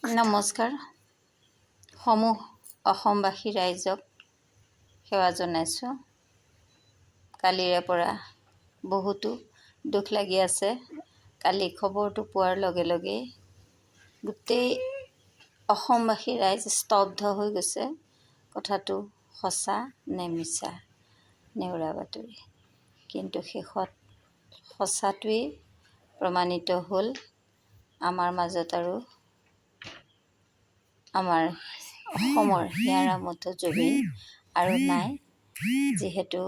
নমস্কাৰ, সমূহ অসমবাসী ৰাইজক সেৱা জনাইছোঁ। কালিৰে পৰা বহুতো দুখ লাগি আছে। কালি খবৰটো পোৱাৰ লগে লগেই গোটেই অসমবাসী ৰাইজ স্তব্ধ হৈ গৈছে। কথাটো সঁচা নে মিছা, নেওৰা বাতৰি। কিন্তু শেষত সঁচাটোৱেই প্ৰমাণিত হ'ল। আমাৰ মাজত আৰু আমাৰ অসমৰ হিয়াৰ আমঠু জুবিন আৰু নাই। যিহেতু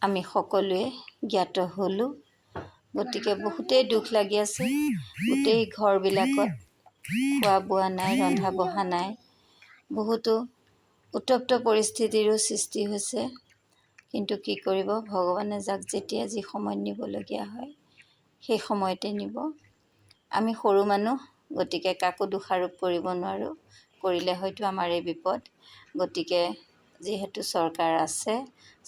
আমি সকলোৱে জ্ঞাত হ'লোঁ, গতিকে বহুতেই দুখ লাগি আছে। গোটেই ঘৰবিলাকত খোৱা বোৱা নাই, ৰন্ধা বঢ়া নাই, বহুতো উত্তপ্ত পৰিস্থিতিৰো সৃষ্টি হৈছে। কিন্তু কি কৰিব, ভগৱানে যাক যেতিয়া যি সময়ত নিবলগীয়া হয় সেই সময়তে নিব। আমি সৰু মানুহ, গতিকে কাকো দোষাৰোপ কৰিব নোৱাৰোঁ, কৰিলে হয়তো আমাৰেই বিপদ। গতিকে যিহেতু চৰকাৰ আছে,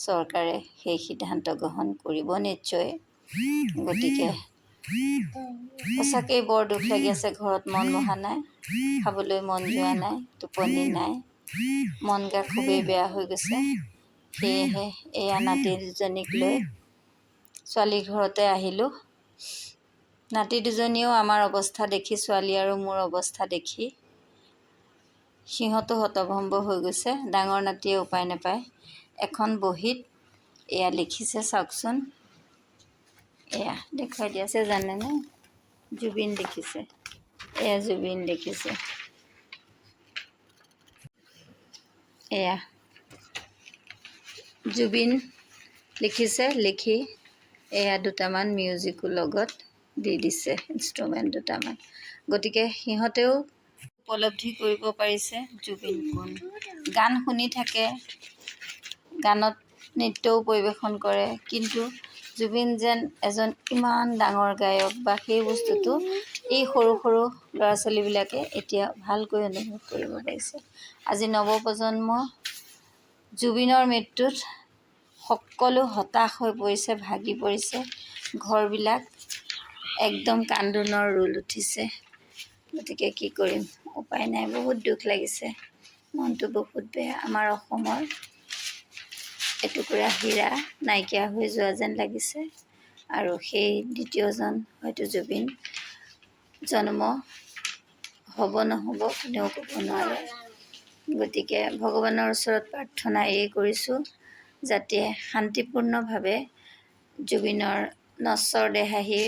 চৰকাৰে সেই সিদ্ধান্ত গ্ৰহণ কৰিব নিশ্চয়। গতিকে সঁচাকেই বৰ দুখ লাগি আছে। ঘৰত মন বহা নাই, খাবলৈ মন যোৱা নাই, টোপনি নাই, মন গা খুবেই বেয়া হৈ গৈছে। সেয়েহে এয়া নাতি দুজনীক লৈ ছোৱালীৰ ঘৰতে আহিলোঁ। নাতি দুজনীয়েও আমাৰ অৱস্থা দেখি, ছোৱালী আৰু মোৰ অৱস্থা দেখি সিহঁতো হতভম্ব হৈ গৈছে। ডাঙৰ নাতিয়ে উপায় নাপায় এখন বহীত এয়া লিখিছে, চাওকচোন, এয়া দেখুৱাই দি আছে, জানেনে? জুবিন লিখিছে, এয়া জুবিন লিখিছে, এয়া জুবিন লিখিছে। লিখি এয়া দুটামান মিউজিকো লগত দি দিছে, ইনষ্ট্ৰুমেণ্ট দুটামান। গতিকে সিহঁতেও উপলব্ধি কৰিব পাৰিছে জুবিন কোন। গান শুনি থাকে, গানত নৃত্যও পৰিৱেশন কৰে, কিন্তু জুবিন যেন এজন ইমান ডাঙৰ গায়ক বা সেই বস্তুটো এই সৰু সৰু ল'ৰা ছোৱালীবিলাকে এতিয়া ভালকৈ অনুভৱ কৰিব পাৰিছে। আজি নৱপ্ৰজন্ম জুবিনৰ মৃত্যুত সকলো হতাশ হৈ পৰিছে, ভাগি পৰিছে, ঘৰবিলাক একদম কান্দোনৰ ৰোল উঠিছে। গতিকে কি কৰিম, উপায় নাই, বহুত দুখ লাগিছে, মনটো বহুত বেয়া। আমাৰ অসমৰ এটুকুৰা হীৰা নাইকিয়া হৈ যোৱা যেন লাগিছে। আৰু সেই দ্বিতীয়জন হয়তো জুবিন জন্ম হ'ব নহ'ব কোনেও ক'ব নোৱাৰে। গতিকে ভগৱানৰ ওচৰত প্ৰাৰ্থনা এই কৰিছোঁ, যাতে শান্তিপূৰ্ণভাৱে জুবিনৰ নশ্বৰ দেহ আহি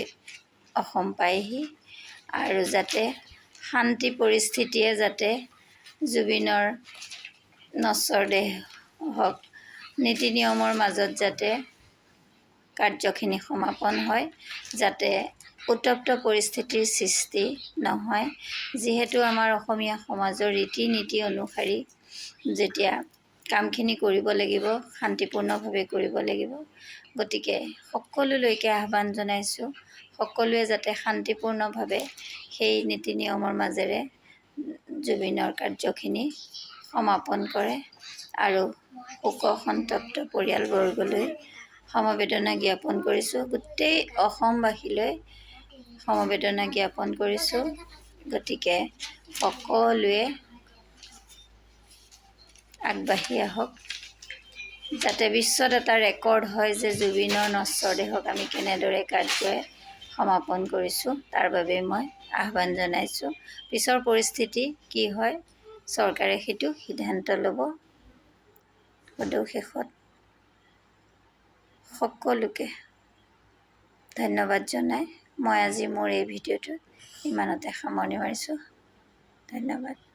অসম পায়হি, আৰু যাতে শান্তি পৰিস্থিতিয়ে যাতে জুবিনৰ নশ্বৰ দেহ হওক, নীতি নিয়মৰ মাজত যাতে কাৰ্যখিনি সমাপন হয়, যাতে উত্তপ্ত পৰিস্থিতিৰ সৃষ্টি নহয়। যিহেতু আমাৰ অসমীয়া সমাজৰ ৰীতি নীতি অনুসৰি যেতিয়া কামখিনি কৰিব লাগিব, শান্তিপূৰ্ণভাৱে কৰিব লাগিব। গতিকে সকলোলৈকে আহ্বান জনাইছোঁ, সকলোৱে যাতে শান্তিপূৰ্ণভাৱে সেই নীতি নিয়মৰ মাজেৰে জুবিনৰ কাৰ্যখিনি সমাপন কৰে। আৰু শোক সন্তপ্ত পৰিয়ালবৰ্গলৈ সমবেদনা জ্ঞাপন কৰিছোঁ, গোটেই অসমবাসীলৈ সমবেদনা জ্ঞাপন কৰিছোঁ। গতিকে সকলোৱে আগবাঢ়ি আহক, যাতে বিশ্বত এটা ৰেকৰ্ড হয় যে জুবিনৰ নশ্বৰ দেহক আমি কেনেদৰে কাৰ্যই সমাপন কৰিছোঁ, তাৰ বাবে মই আহ্বান জনাইছোঁ। পিছৰ পৰিস্থিতি কি হয় চৰকাৰে সেইটো সিদ্ধান্ত ল'ব। সদৌ শেষত সকলোকে ধন্যবাদ জনাই মই আজি মোৰ এই ভিডিঅ'টো ইমানতে সামৰণি মাৰিছোঁ। ধন্যবাদ।